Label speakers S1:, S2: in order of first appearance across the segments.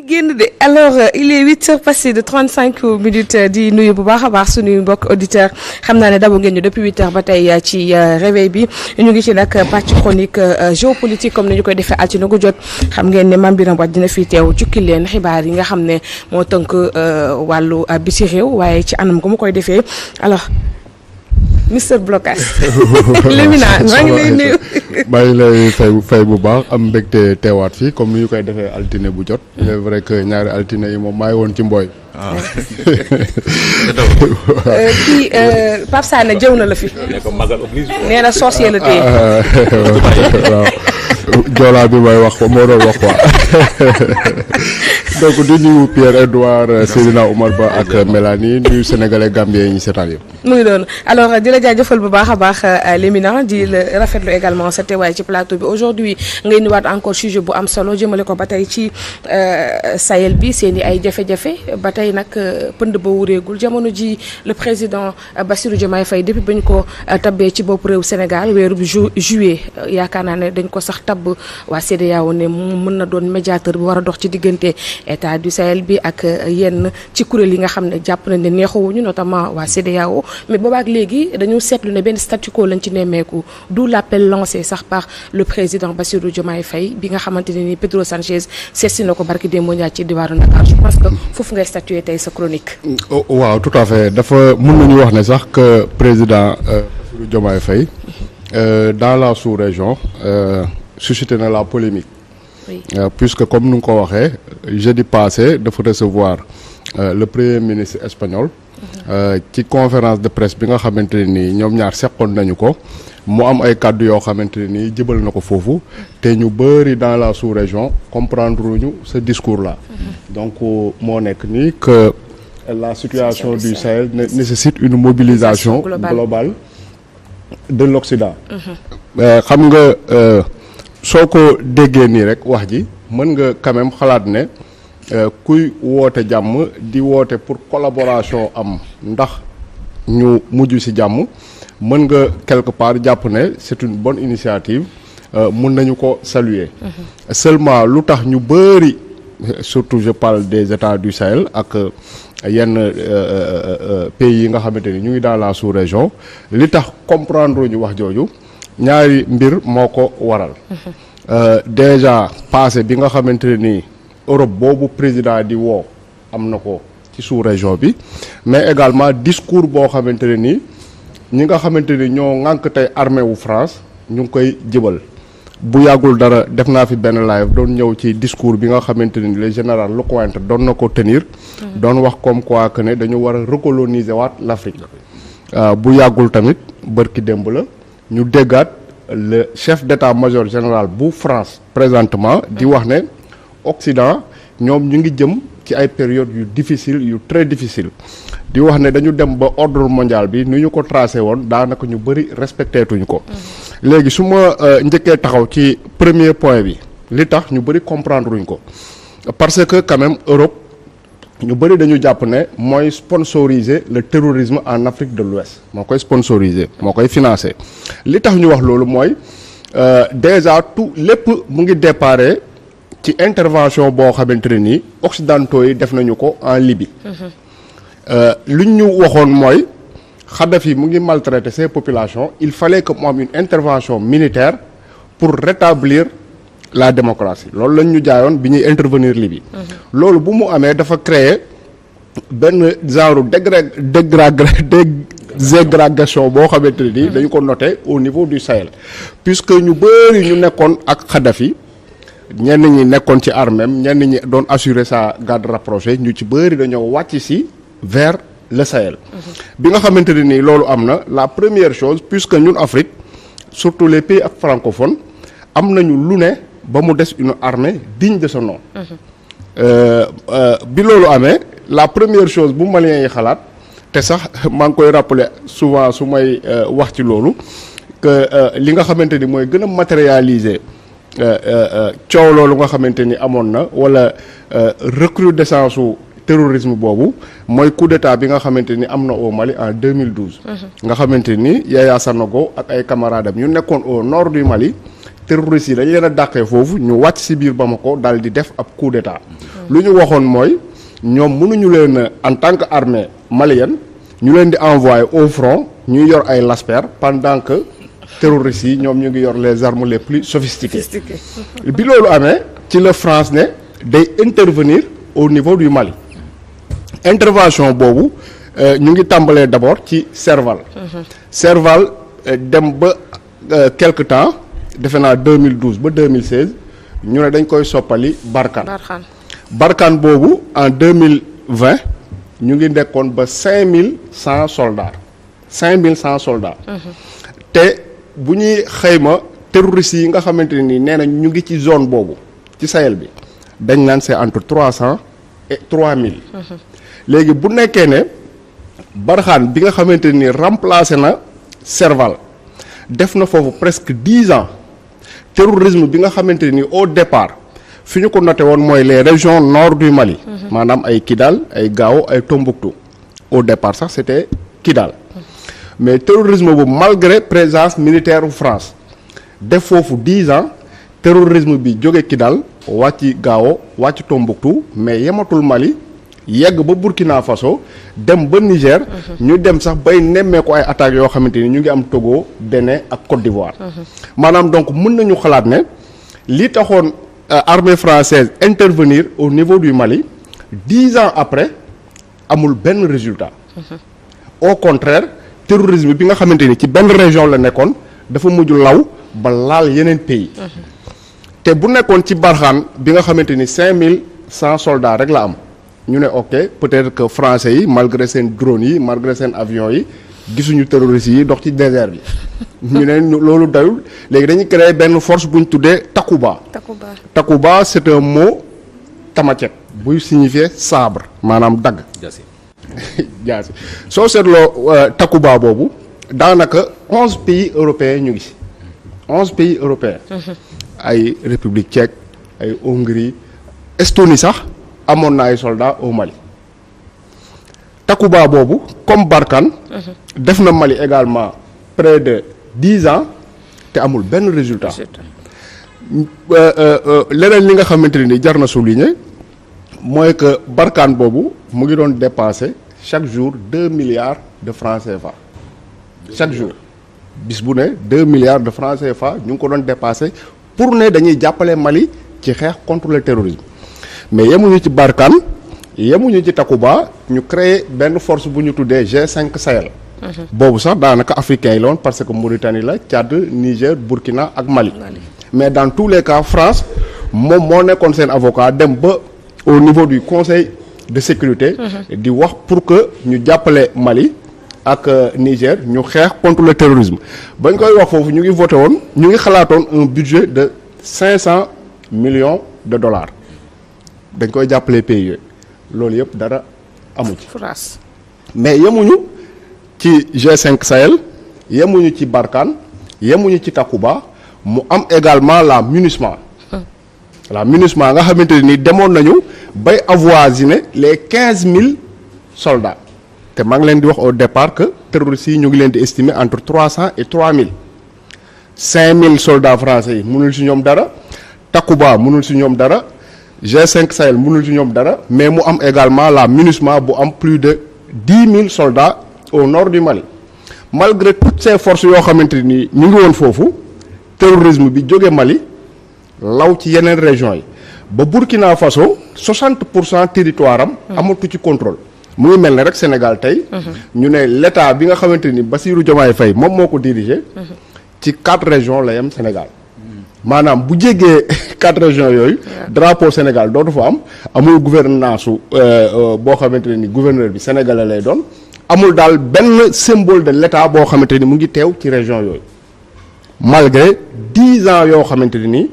S1: génn de alors il est 8h passé de 35 minutes di nuyu bu baax a baax suñuy mbokk auditeur xam naa ne dabo ngeen ñu depuis 8h ba tey ci réveil bi ñu ngi ci nag pàcc chronique géopolitique comme ni ñu koy defee altine gu jot xam ngeen ne Mame Birame Wathie dina fi teew jukki leen xibaar yi nga xam ne moo tënk wàllu bi ci réew waaye ci anam gu mu koy defee alors Mister Blocage. Lemina maa ngi lay nuyu.
S2: maa ngi lay fay bu baax am mbégte teewaat fii comme ni ñu koy defee altine bu jot. c'est vrai que ñaari altine yi moom maa ngi woon ci mbooy.
S1: kii Pape Sané jëw na la fi. nee na sorcier la tey.
S2: waaw joolaa bi may wax ko moo doon wax quoi donc di nuyu Pierre-Edouard Seydina Oumar Ba ak Mélanie nuyu sénégalais gambien yi ñu seetaan yëpp.
S1: mu ngi doon alors di la jaajëfal bu baax a baax Lémina di la rafetlu également sa teewaay ci plateau bi aujourd'hui ngay nuwaat encore sujet bu am solo jëmale ko ba tey ci Sahel bi seen i ay jafe-jafe ba tey nag pënd ba wureegul jamono ji le président Bassirou Diomaye Faye depuis ba ñu ko tabbee ci bopp réew Sénégal weeru juillet yaakaar naa ne dañ ko sax tabb waa CEDEAO ne mën na doon médiateur bi war a dox ci diggante état du Sahel bi ak yenn ci kuréel yi nga xam ne jàpp nañ ne neexuwuñu notamment waa CEDEAO mais boobaak léegi dañu seetlu ne benn statu quo lañ ci nemmeeku d'où l'appel lancé sax par le président Bassirou Diomaye Faye bi nga xamante ne ni Pedro Sanchez seetsi na ko barki démb ñaar ci diwaanu Dakar je pense que foofu ngay statuer tey sa chronique.
S2: waaw tout à fait dafa mën nañu wax ne sax que président Bassirou Diomaye Faye dans la sous-région suscité na la polémique. Oui. Puisque comme nu nga ko waxee jeudi passé dafa recevoir le premier ministre espagnol. Ci conférence de presse bi nga xamante ne nii ñoom ñaar seqoon nañu ko mu am ay kàddu yoo xamante ne nii jëbal na ko foofu te ñu bëri dans la sous-région comprendre ñu ce discours là. Donc moo nekk nii que la situation du Sahel nécessite une mobilisation globale de l'Occident. Xam nga soo ko déggee nii rek wax ji mën nga quand même xalaat ne kuy woote jàmm di woote pour collaboration am ndax ñu mujj ci jàmm mën nga quelque part jàpp ne c'est une bonne initiative mën nañu ko saluer. Seulement lu tax ñu bëri surtout je parle des États du Sahel ak yenn pays yi nga xamante ni ñu ngi dans la sous-région li tax comprendre ñu wax jooju ñaari mbir moo ko waral. Déjà passé bi nga xamante ne nii Europe boobu président di woo am na ko ci sous-région bi mais également discours boo xamante ne nii ñi nga xamante ni ñoo ŋànk tey armée wu France ñu ngi koy jëbal bu yàggul dara def naa fi benn live doon ñëw ci discours bi nga xamante ni le général Lecointre doon na ko tenir doon wax comme quoi que ne dañu war a recoloniser waat l'Afrique bu yàggul tamit bërki démb la ñu déggaat le chef d'état-major général bu France présentement di wax ne Occident ñoom ñu ngi jëm ci ay périodes yu difficile yu très difficile di wax ne dañu dem ba ordre mondial bi ni ñu ko tracé woon daanaka ñu bëri respecté tuñ ko. léegi su ma njëkkee taxaw ci premier point bi li tax ñu bëri comprendre uñ ko parce que quand même Europe ñu bëri dañu jàpp ne mooy sponsoriser le terrorisme en Afrique de l'Ouest moo koy sponsoriser moo koy financer li tax ñu wax loolu mooy déjà tout lépp mu ngi déparé ci intervention boo xamante ne nii occidentaux yi def nañu ko en Libye. Luñ ñu waxoon mooy Kadhafi mu ngi maltraiter ses populations il fallait que mu am une intervention militaire pour rétablir la démocratie loolu lañ ñu jaayoon bi ñuy intervenir Libye. Loolu bu mu amee dafa créer benn genre dégrégation boo xamante ne nii dañu ko noter au niveau du Sahel puisque ñu bëri ñu nekkoon ak Kadhafi ñenn ñi nekkoon ci arméem ñenn ñi doon assurer sa garde rapprochée ñu ci bëri dañoo wàcc ci vers le Sahel. Bi nga xamante ne nii loolu am na la première chose puisque ñun Afrique surtout les pays ak francophones am nañu lu ne ba mu des une armée digne de ce nom. Bi loolu amee la première chose bu Maliens yi xalaat te sax maa ngi koy rappeler souvent su may wax ci loolu que li nga xamante ni mooy gën a matérialiser coow loolu nga xamante ni amoon na wala recrudescence su terrorisme boobu mooy coup d'état bi nga xamante ni am na au Mali en 2012. nga xamante ni Yaya Sanogo ak ay camarades ñu nekkoon au nord du Mali terroristes yi dañ leen a dàqee foofu ñu wàcc ci biir Bamako daal di def ab coup d'état lu ñu waxoon mooy ñoom mënuñu leen en tant que armée malienne ñu leen di envoyer au front ñuy yor ay lasper pendant que terroristes yi ñoom ñu ngi yor les armes les plus sophistiquées bi loolu amee ci la France ne day intervenir au niveau du Mali intervention boobu ñu ngi tàmbalee d'abord ci Serval Serval dem ba quelque temps defe naa 2012 ba 2016 ñu ne dañ koy soppali Barkhane boobu en 2020 ñu ngi nekkoon ba 5100 soldats 5100 soldats te bu ñuy xayma terroristes yi nga xamante ne nii nee na ñu ngi ci zone boobu ci Sahel bi dañ naan c'est entre 300 et 3000 léegi bu nekkee ne Barkhane bi nga xamante ne nii remplacé na Serval def na foofu presque 10 ans terrorisme bi nga xamante ne nii au départ fi ñu ko noté woon mooy les régions nord du Mali maanaam ay Kidal ay Gao ay Tombouctou au départ sax c'était Kidal mais terrorisme bu malgré présence militaire u France def foofu 10 ans terrorisme bi jóge Kidal wàcc Gao wàcc Tombouctou mais yematul Mali yegg ba Burkina Faso dem ba Niger ñu dem sax bay nemmeeku ay attaques yoo xamante ni ñu ngi am Togo Bénin ak Côte d'Ivoire maanaam donc mën nañu xalaat ne li taxoon armée française intervenir au niveau du Mali 10 ans après amul benn résultat au contraire terrorisme bi nga xamante ni ci benn région la nekkoon dafa mujj law ba laal yeneen pays te bu nekkoon ci Barkhane bi nga xamante ni 5100 soldats rek la am ñu ne ok peut-être que français yi malgré seen drones yi malgré seen avions yi gisuñu terroristes yi dox ci désert bi ñu ne loolu dayul léegi dañuy créer benn force bu ñu tuddee Takuba c'est un mot tamatiek buy signifier sabre maanaam dagg jaasi soo seetloo Takuba boobu daanaka 11 pays européens ñu ngi ci 11 pays européens ay République tchèque ay Hongrie Estonie sax amoon na ay soldats au Mali Takuba boobu comme Barkhane def na Mali également près de 10 ans te amul benn résultat leneen li nga xamante ni jar na souligner mooy que Barkhane boobu mu ngi doon dépenser chaque jour 2 milliards de francs CFA chaque jour bis bu ne 2 milliards de francs CFA ñu ngi ko doon dépenser pour ne dañuy jàppale Mali ci xeex contre le terrorisme mais yemuñu ci Barkhane yemuñu ci Takuba ñu créer benn force bu ñu tuddee G5 Sahel boobu sax daanaka africains yi la woon parce que Mauritanie la Tchad Niger Burkina ak Mali mais dans tous les cas France moom moo nekkoon seen avocat dem ba au niveau du conseil de sécurité di wax pour que ñu jàppale Mali ak Niger ñu xeex contre le terrorisme bañ koy wax foofu ñu ngi voté woon ñu ngi xalaatoon un budget de 500 millions de dollars dañ koy jàppale pays yooyu loolu yëpp dara amu ci mais yemuñu ci G5 Sahel yemuñu ci Barkhane yemuñu ci Takuba mu am également la MINUSMA nga xamante ni demoon nañu bay avoisiner les 15000 soldats te maa ngi leen di wax au départ que terroristes yi ñu ngi leen di estimer entre 300 et 3000 5000 soldats français yi mënul ci ñoom dara Takuba mënul ci ñoom dara G5 Sahel mënul ci ñoom dara mais mu am également la MINUSMA bu am plus de 10 000 soldats au nord du Mali malgré toutes ces forces yoo xamante ni ñu ngi woon foofu terrorisme bi jóge Mali law ci yeneen régions yi ba Burkina Faso 60% territoire am amatu ci contrôle mu ngi mel ne rek Sénégal tey ñu ne l'état bi nga xamante ni Bassirou Diomaye Faye moom moo ko dirigé ci 4 régions la yem Sénégal maanaam bu jéggee 4 régions yooyu drapeau Sénégal dootu fa am amul gouvernance su boo xamante ne ni gouverneur bi sénégalais lay doon amul daal benn symbole de l'état boo xamante ni mu ngi teew ci région yooyu malgré 10 ans yoo xamante ni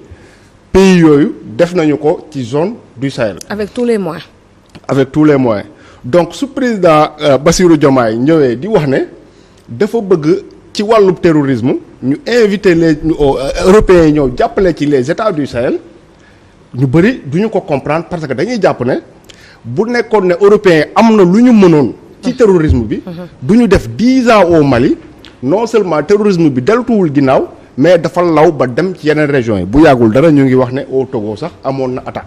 S2: pays yooyu def nañu ko ci zone du Sahel.
S1: avec tous les moyens.
S2: donc su président Bassirou Diomaye ñëwee di wax ne dafa bëgg ci wàllu terrorisme ñu invité les européens yi ñëw jàppale ci les états du Sahel ñu bëri du ñu ko comprendre parce que dañuy jàpp ne bu nekkoon ne européens am na lu ñu mënoon. ci terrorisme bi. du ñu def 10 ans au Mali non seulement terrorisme bi deltuwul ginnaaw mais dafa law ba dem ci yeneen régions yi bu yàggul dara ñu ngi wax ne au Togo sax amoon na attaque.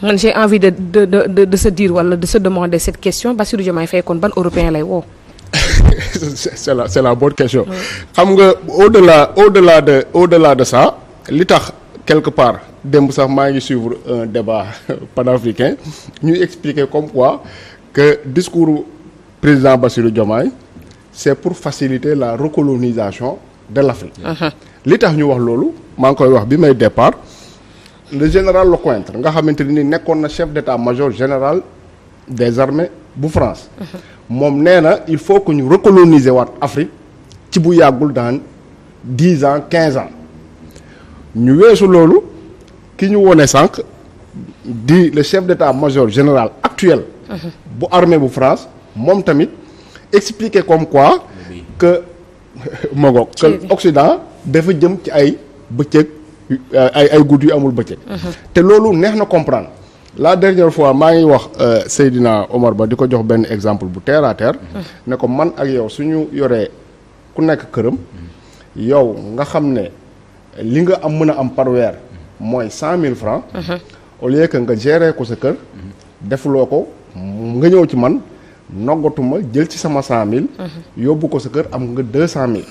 S1: man j'ai envie de se dire wala de se demander cette question Bassirou Diomaye Faye kon ban européen lay woo.
S2: c'est la bonne question. xam nga au-delà de ça li tax quelque part démb sax maa ngi suivre un débat panafricain ñuy expliquer comme quoi que discours président Bassirou Diomaye c'est pour faciliter la recolonisation de l'Afrique. li tax ñu wax loolu maa ngi koy wax bi may départ le général Lecointre nga xamante ni nekkoon na chef d'état-major général des armées bu France. moom nee na il faut que ñu recoloniser waat Afrique ci bu yàggul dans 10 ans 15 ans ñu weesu loolu ki ñu wone sànq di le chef d'état-major général actuel. bu armée bu France moom tamit expliquer comme quoi que Magog que Occident dafa jëm ci ay bëccëg ay guddi yu amul bëccëg. te loolu neex na comprendre. la dernière fois maa ngi wax Seydina Omar Ba di ko jox benn exemple bu terre à terre. ne ko man ak yow suñu yoree ku nekk këram. yow nga xam ne li nga am mën a am par weer mooy 100 000 francs. au lieu que nga gérer ko sa kër. defuloo ko nga ñëw ci man noggatuma jël ci sama 100 000. yóbbu ko sa kër am nga 200 000.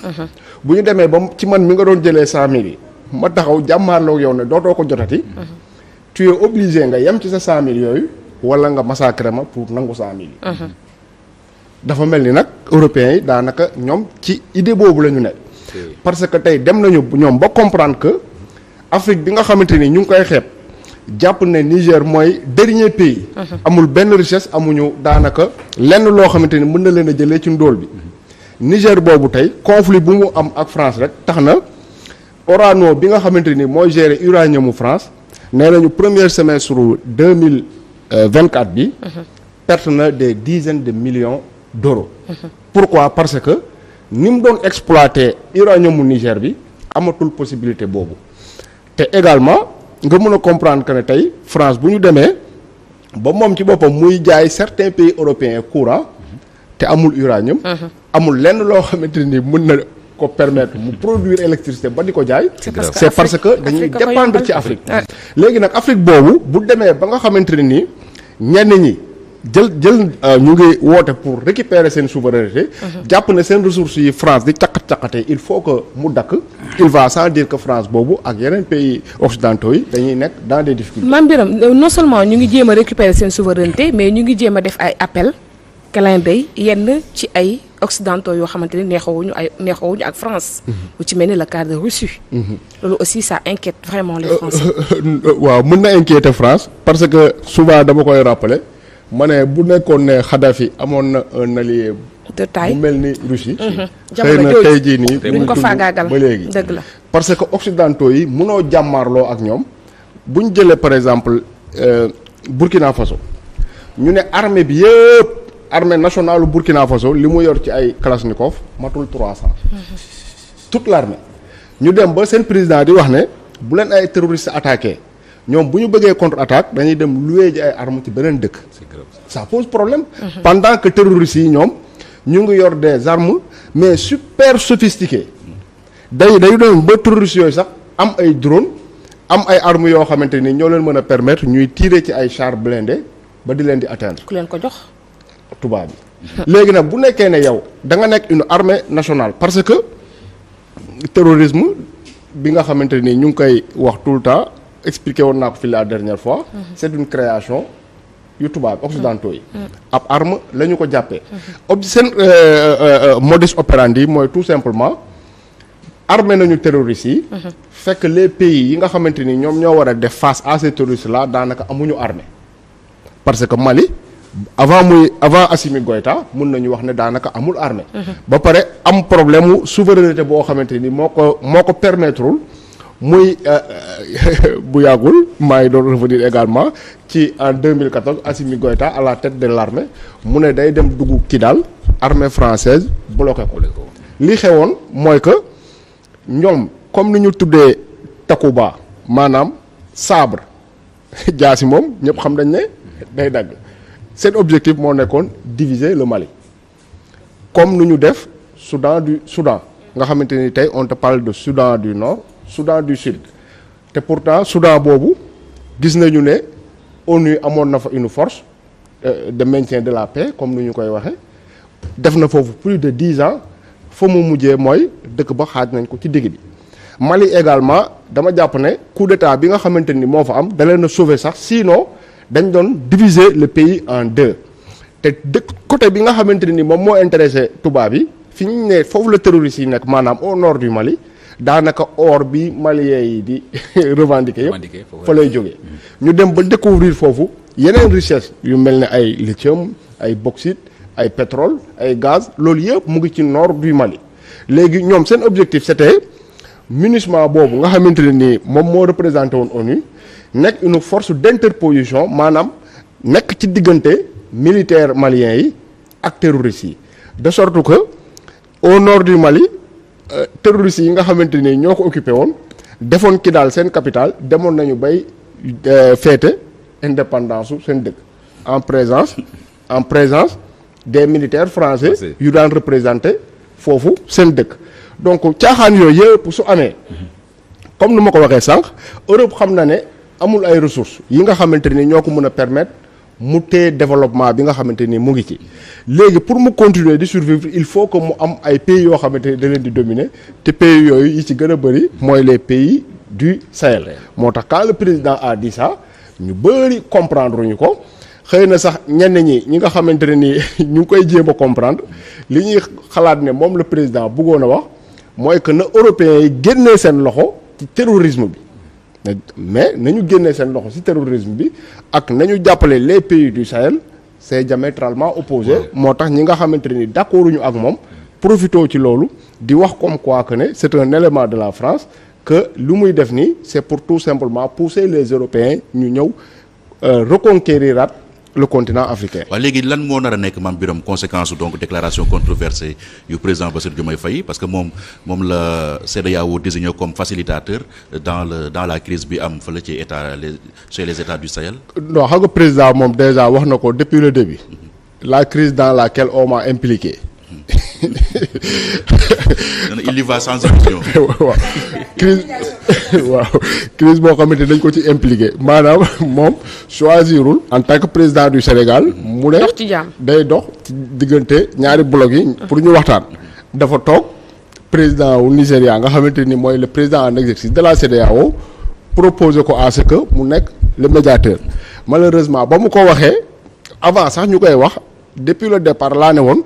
S2: bu ñu demee ba ci man mi nga doon jëlee 100 000 yi ma taxaw jàmmaarloog yow ne dootoo ko jotati. tu es obligé nga yem ci sa 100 000 yooyu wala nga massacrer ma pour nangu 100 000 yi. dafa mel ni nag européens yi daanaka ñoom ci idée boobu la ñu ne. parce que tey dem nañu ñoom ba comprendre que Afrique bi nga xamante ni ñu ngi koy xeeb jàpp ne Niger mooy dernier pays. amul benn richesse amuñu daanaka lenn loo xamante ni mën na leen a jëlee ci ndóol bi. Niger boobu tey conflit bu mu am ak France rek tax na Orano bi nga xamante ni mooy gérer uranium mu France. nee nañu premier semestre 2024 bi. perte na des dizaines de millions d'euros. pourquoi parce que ni mu doon exploiter uranium mu Niger bi amatul possibilité boobu. te également nga mën a comprendre que ne tey France bu ñu demee ba moom ci boppam muy jaay certains pays européens courant te amul uranium. amul lenn loo xamante ni mën na ko permettre mu produire électricité ba di ko jaay. c'est parce que dañuy dépendre ci Afrique. léegi nag Afrique boobu bu demee ba nga xamante ne ni ñenn ñi jël ñu ngi woote pour récupérer seen souveraineté. jàpp ne seen ressources yi France di caqat-caqatee il faut que mu dakk il va sans dire que France boobu ak yeneen pays occidentaux yi dañuy nekk dans des difficultés.
S1: Mame Birame non seulement ñu ngi jéem a récupérer seen souveraineté mais ñu ngi jéem a def ay appel clin d'œil yenn ci ay occidentaux yoo xamante ni neexawuñu ak France. lu ci mel ni le cas de Russie. loolu aussi ça inquiète vraiment les Français.
S2: waaw mën na inquiéter France parce que souvent dama koy rappeler ma ne bu nekkoon ne Kadhafi amoon na un allié
S1: de taille
S2: bu mel ni Russie.
S1: xëy
S2: na tey jii nii
S1: duñ ko faagaagal
S2: ba léegi
S1: dëgg la.
S2: parce que occidentaux yi mënoo jàmmaarloo ak ñoom bu ñu jëlee par exemple Burkina Faso ñu ne armée bi yëpp. armée nationale Burkina Faso li mu yor ci ay Kalachnikov matul 300. toute l'armée ñu dem ba seen président di wax ne bu leen ay terroristes attaqué ñoom bu ñu bëggee contre-attaque dañuy dem louer ji ay armes ci beneen dëkk. ça pose problème. pendant que terroristes yi ñoom ñu ngi yor des armes mais super sophistiquées. day doon ba terroristes yooyu sax am ay drone am ay armes yoo xamante ni ñoo leen mën a permettre ñuy tirer ci ay chars blindés ba di leen di atteindre.
S1: ku leen ko jox.
S2: tubaab bi léegi nag bu nekkee ne yow da nga nekk une armée nationale parce que terrorisme bi nga xamante ni ñu ngi koy wax tout le temps expliqué woon naa ko fi la dernière fois. c'est une création yu tubaab occidentaux yi. ab arme la ñu ko jàppee. seen modus operandi mooy tout simplement armé nañu terroristes yi. fekk les pays yi nga xamante ni ñoom ñoo war a def face à ces terroristes là daanaka amuñu armée parce que Mali. avant Assimi Goïta mun nañu wax ne daanaka amul armée. ba pare am problème mu souveraineté boo xamante ni moo ko permettrewul muy bu yàggul maa ngi doon revenir également ci en 2014 Assimi Goïta à la tête de l'armée mu ne day dem dugg Kidal armée française bloqué ko. li xewoon mooy que ñoom comme ni ñu tuddee Takuba maanaam sabre jaasi moom ñëpp xam dañ ne day dagg. seen objectif moo nekkoon diviser le Mali comme nu ñu def Soudan nga xamante ni tey on te parle de Soudan du Nord Soudan du Sud te pourtant Soudan boobu gis nañu ne ONU amoon na fa une force de maintien de la paix comme ni ñu koy waxee def na foofu plus de 10 ans fa mu mujjee mooy dëkk ba xaaj nañ ko ci digg bi. Mali également dama jàpp ne coup d'état bi nga xamante ni moo fa am da leen a sauver sax sinon dañ doon diviser le pays en deux te dëkk côté bi nga xamante ni moom moo intéressé tubaab yi fi ñu ne foofu la terroristes yi nekk maanaam au nord du Mali daanaka or bi maliens yi di revendiquer yëpp fa lay jógee ñu dem ba découvrir foofu yeneen richesse yu mel ne ay lithium ay bauxite ay pétrole ay gaz loolu yëpp mu ngi ci nord du Mali léegi ñoom seen objectif c'était MINUSMA boobu nga xamante ne nii moom moo représenté woon ONU nekk une force d'interposition maanaam nekk ci diggante militaire malien yi ak terroristes yi de sorte que au nord du Mali terroristes yi nga xamante ni ñoo ko occupé woon defoon ki daal seen capitale demoon nañu bay fêter indépendance su seen dëkk en présence des militaires français yu daan représenté foofu seen dëkk donc caaxaan yooyu yëpp su amee comme nu ma ko waxee sànq Europe xam na ne amul ay ressources yi nga xamante ni ñoo ko mën a permettre mu téye développement bi nga xamante ni mu ngi ci léegi pour mu continuer di survivre il faut que mu am ay pays yoo xamante ni da leen di dominer te pays yooyu yi ci gën a bëri mooy les pays du Sahel moo tax quand le président a dit ça ñu bëri comprendre ñu ko xëy na sax ñenn ñi nga xamante ne ni ñu ngi koy jéem a comprendre li ñuy xalaat ne moom le président bëggoon a wax mooy que na européens yi génnee seen loxo ci terrorisme bi mais nañu génnee seen loxo ci terrorisme bi ak nañu jàppale les pays du Sahel c'est diamétralement opposé moo tax ñi nga xamante ne ni d'accorduñu ak moom profitoo ci loolu di wax comme quoi que ne c'est un élément de la France que lu muy def nii c'est pour tout simplement pousser les Européens ñu ñëw reconquérir le continent africain.
S3: waaw léegi lan moo nar a nekk maam Birame conséquence donc déclaration controversée yu président Bassirou Diomaye Faye parce que moom la CEDEAO désigné comme facilitateur dans la crise bi am fële ci chez les états du Sahel.
S2: non xam nga président moom déjà wax na ko depuis le début. la crise dans laquelle on m'a impliqué.
S3: il y va sans émotion.
S2: waaw crise boo xamante dañ ko ci impliqué maanaam moom choisirul en tant que président du Sénégal mu ne day dox ci diggante ñaari bloc yi pour ñu waxtaan dafa toog président wu Nigéria nga xamante ni mooy le président en exercice de la CEDEAO proposé ko à ce que mu nekk le médiateur malheureusement ba mu ko waxee avant sax ñu koy wax depuis le départ laa ne woon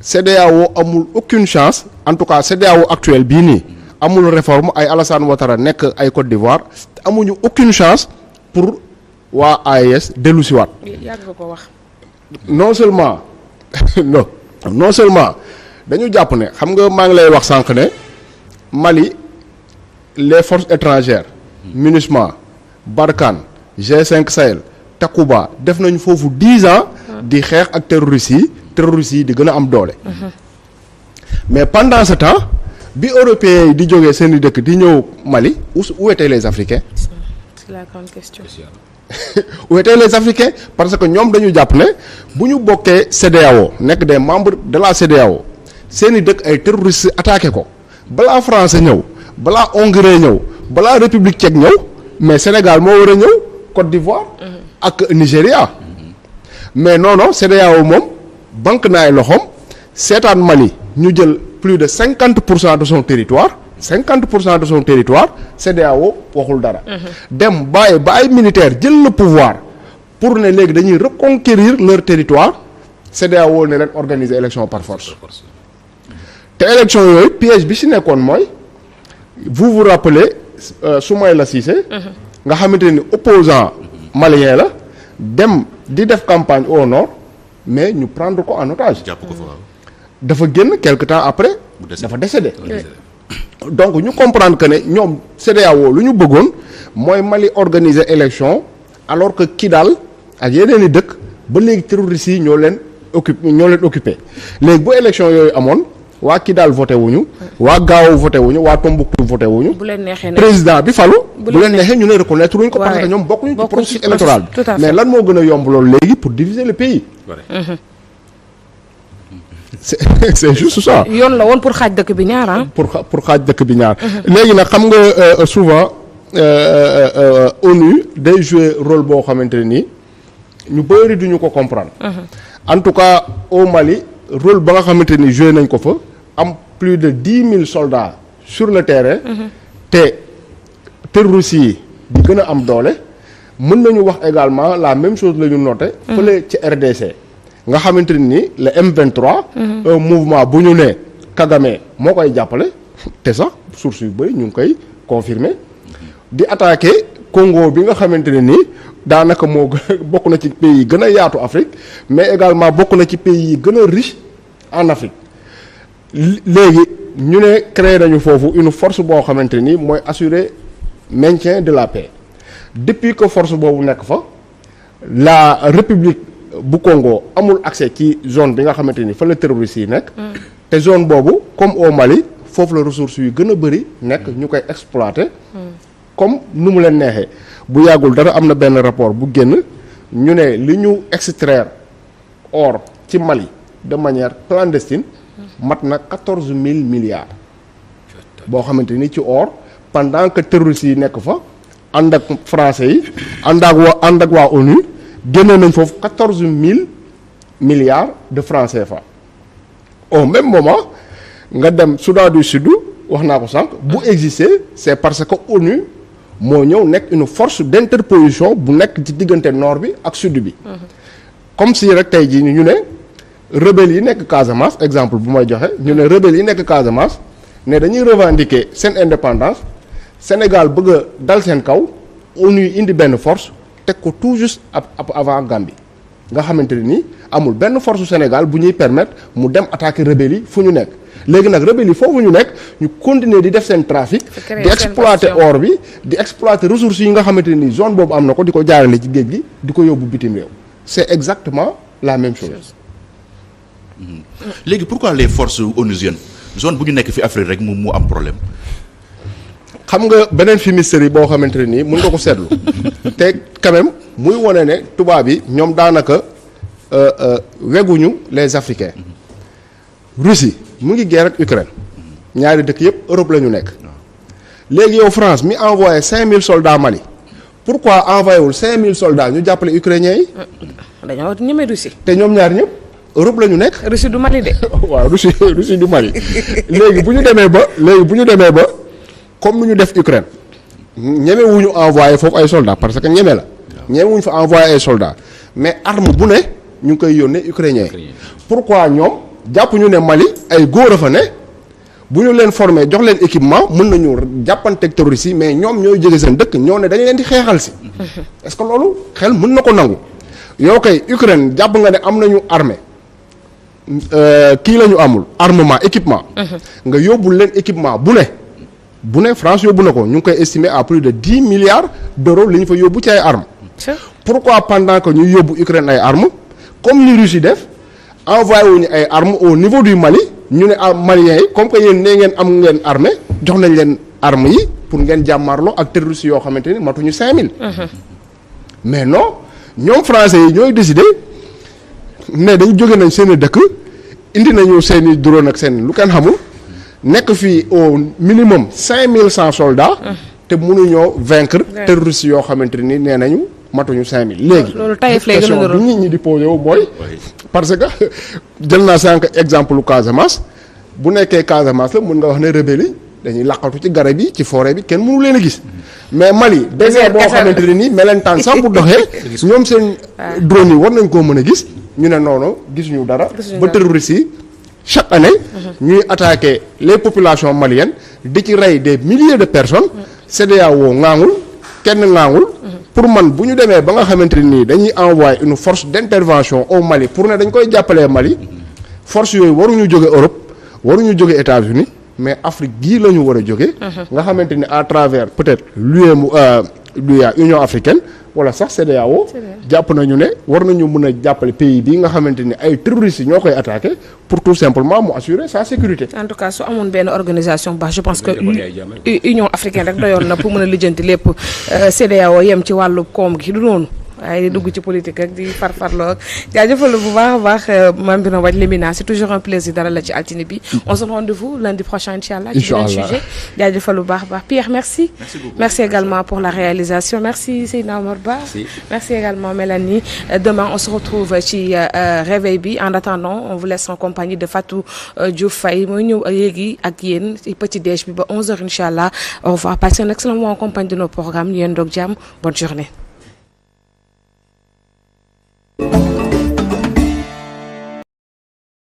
S2: CEDEAO amul aucune chance en tout cas CEDEAO actuelle bii nii amul réforme ay Alassane Ouattara nekk ay Côte d'Ivoire amuñu aucune chance pour waa AES dellu si waat.
S1: yàgg nga ko wax.
S2: non seulement dañu jàpp ne xam nga maa ngi lay wax sànq ne Mali les forces étrangères MINUSMA Barkhane G5 Sahel Takuba def nañu foofu 10 ans di xeex ak terroristes yi di gën a am doole mais pendant ce temps bi européens yi di jógee seen i dëkk di ñëw Mali où étaient les Africains?
S1: C'est la grande question.
S2: où étaient les Africains parce que ñoom dañu jàpp ne bu ñu bokkee CEDEAO nekk des membres de la CEDEAO seen i dëkk ay terroristes attaqué ko balaa français ñëw balaa hongrois ñëw balaa république tchèque ñëw mais Sénégal moo war a ñëw Côte d'Ivoire ak Nigéria mais non CEDEAO moom banque na ay loxoom seetaan Mali ñu jël plus de 50% de son territoire CEDEAO waxul dara. dem bàyyi ba ay militaires jël le pouvoir pour ne léegi dañuy reconquérir leur territoire CEDEAO ne leen organiser élection par force. te élection yooyu piège bi ci nekkoon mooy vous vous rappelez Soumaïla Cissé. nga xamante ni opposant malien la dem di def campagne au nord mais ñu prendre ko en otage.
S3: jàpp ko fa waaw.
S2: dafa génn quelque temps après. dafa décédé. donc ñu comprendre que ne ñoom CEDEAO lu ñu bëggoon mooy Mali organiser élection alors que Kidal ak yeneen i dëkk ba léegi terroristes yi ñoo leen occupé léegi bu élection yooyu amoon waa Kidal voté wuñu waa Gao voté wuñu waa Tombouctou voté wuñu.
S1: bu leen neexee
S2: président bi falu. bu leen neexee ñu ne reconnaître wuñ ko parce que ñoom bokkuñu ci processus électoral bi mais lan moo gën a yomb loolu léegi pour diviser le pays. c'est juste ça.
S1: yoon la woon pour xaaj dëkk bi ñaar ah.
S2: pour xaaj dëkk bi ñaar. léegi nag xam nga souvent ONU day jouer rôle boo xamante ne nii ñu bëri duñu ko comprendre. en tout cas au Mali rôle ba nga xamante ni joué nañ ko fa am plus de 10 000 soldats sur le terrain. te terroristes yi di gën a am doole. mën nañu wax également la même chose la ñu noté. fële ci RDC. nga xamante ni le M23. un mouvement bu ñu ne Kagame moo koy jàppale. te sax source yu bëri ñu ngi koy confirmer di attaquer Congo bi nga xamante ne nii daanaka moo bokk na ci pays yi gën a yaatu Afrique mais également bokk na ci pays yi gën a riche en Afrique léegi ñu ne créé nañu foofu une force boo xamante ni mooy assurer maintien de la paix depuis que force boobu nekk fa la République bu Congo amul accès ci zone bi nga xamante ni fa la terroristes yi nekk. te zone boobu comme au Mali foofu la ressources yu gën a bëri nekk ñu koy exploiter. comme nu mu leen neexee bu yàggul dara am na benn rapport bu génn ñu ne li ñu extraire or ci Mali de manière clandestine mat na 14 000 milliards boo xamante ni ci or pendant que terroristes yi nekk fa ànd ak français yi ànd ak waa ONU génne nañ foofu 14 000 milliards de francs CFA au même moment nga dem Soudan du Sud wax naa ko sànq bu exister c'est parce que ONU moo ñëw nekk une force d'interposition bu nekk ci diggante nord bi ak sud bi. comme si rek tey jii ñu ne rebelles yi nekk Casamance exemple bu may joxe ñu ne rebelles yi nekk Casamance ne dañuy revendiquer seen indépendance Sénégal bëgg a dal seen kaw ONU indi benn force teg ko tout juste avant Gambie nga xamante ne ni amul benn force su Sénégal bu ñuy permettre mu dem attaquer rebelles yi fu ñu nekk. léegi nag rebelles yi foofu ñu nekk ñu continuer di def seen trafic di exploiter or bi di exploiter ressources yi nga xamante ni zone boobu am na ko di ko jaarale ci géej gi di ko yóbbu bitim réew c'est exactement la même chose.
S3: léegi pourquoi les forces onusiennes zone bu ñu nekk fi Afrique rek mu am problème.
S2: xam nga beneen fumisterie boo xamante ne nii mën nga ko seetlu te quand même muy wane ne tubaab yi ñoom daanaka weguñu les Africains. Russie mu ngi guerre ak Ukraine ñaari dëkk yëpp Europe la ñu nekk léegi yow France mi envoyé 5000 soldats Mali pourquoi envoyé wul 5000 soldats ñu jàppale ukrainiens yi.
S1: dañoo ñeme Russie.
S2: te ñoom ñaar ñëpp Europe la ñu nekk.
S1: Russie du Mali de.
S2: waaw Russie du Mali léegi bu ñu demee ba comme nu ñu def Ukraine ñeme wu ñu envoyé foofu ay soldats parce que ñeme la. ñeme wu ñu fa envoyé ay soldats mais arme bu ne ñu ngi koy yónnee ukrainiens yi. pourquoi ñoom. jàpp ñu ne Mali ay góor a fa ne bu ñu leen formé jox leen équipement mën nañu jàppanteeg terroristes yi mais ñoom ñooy jóge seen dëkk ñoo ne dañu leen di xeexal si. est-ce que loolu xel mën na ko nangu. yow kay Ukraine jàpp nga ne am nañu armée kii la ñu amul armement équipement. nga yóbbul leen équipement bu ne France yóbbu na ko ñu ngi koy estimer à plus de 10 milliards d'euros li ñu fa yóbbu ci ay armes. pourquoi pendant que ñuy yóbbu Ukraine ay armes comme ni Russie def. envoyé wuñu ay armes au niveau du Mali ñu ne maliens yi comme que yéen nee ngeen am ngeen armée jox nañ leen armes yi pour ngeen jàmmarloo ak terroristes yoo xamante ni matuñu 5000. mais non ñoom français yi ñooy décider ne dañ jóge nañ seen dëkk indi nañu seen i drone ak seen lu kenn xamul nekk fii au minimum 5100 soldats. te mënuñoo vaincre terroristes yoo xamante ni nee nañu matuñu 5000. léegi
S1: loolu tayef lay gën a
S2: question bi nit ñi di posé wu mooy. parce que jël naa sànq exemple lu Casamance bu nekkee Casamance la mën nga wax ne rebelles yi dañuy laqatu ci garab yi ci forêt bi kenn mënu leen a gis mais Mali désert boo xamante ne nii melentaan sax bu doxee ñoom seen drone yi war nañ koo mën a gis ñu ne noonu gisuñu dara ba terroristes yi chaque année ñuy attaquer les populations maliennes di ci rey des milliers de personnes CEDEAO ŋaangul kenn ŋaangul pour man bu ñu demee ba nga xamante nii dañuy envoyer une force d'intervention au Mali pour ne dañ koy jàppalee Mali force yooyu waruñu jóge Europe waruñu jóge États-Unis mais Afrique gii la ñu war a jóge nga xamante ni à travers peut-être Union africaine wala sax CEDEAO jàpp nañu ne war nañu mën a jàppale pays bii nga xamante ni ay terroristes ñoo koy attaquer pour tout simplement mu assurer sa sécurité.
S1: en tout cas su amoon benn organisation baax je pense que Union africaine rek doyoon na pour mën a lijjanti lépp CEDEAO yem ci wàllu koom gi du noonu waaye di dugg ci politique ak di farfarloo jaajëfal bu baax a baax Mame Birame Wathie Lémina c'est toujours un plaisir dara la ci altine bi on se donne rendez-vous lundi prochain inchallah ci beneen sujet jaajëfal bu baax a baax Pierre merci merci également pour la réalisation merci Seydina Omar Ba merci également Mélanie demain on se retrouve ci réveil bi en attendant on vous laisse en compagnie de Fatou Diouf Faye mooy ñëw yéegi ak yéen ci petit déj bi ba 11h inchallah au revoir passez un excellent moment en compagnie de nos programmes ñu yendoog jàmm bonne journée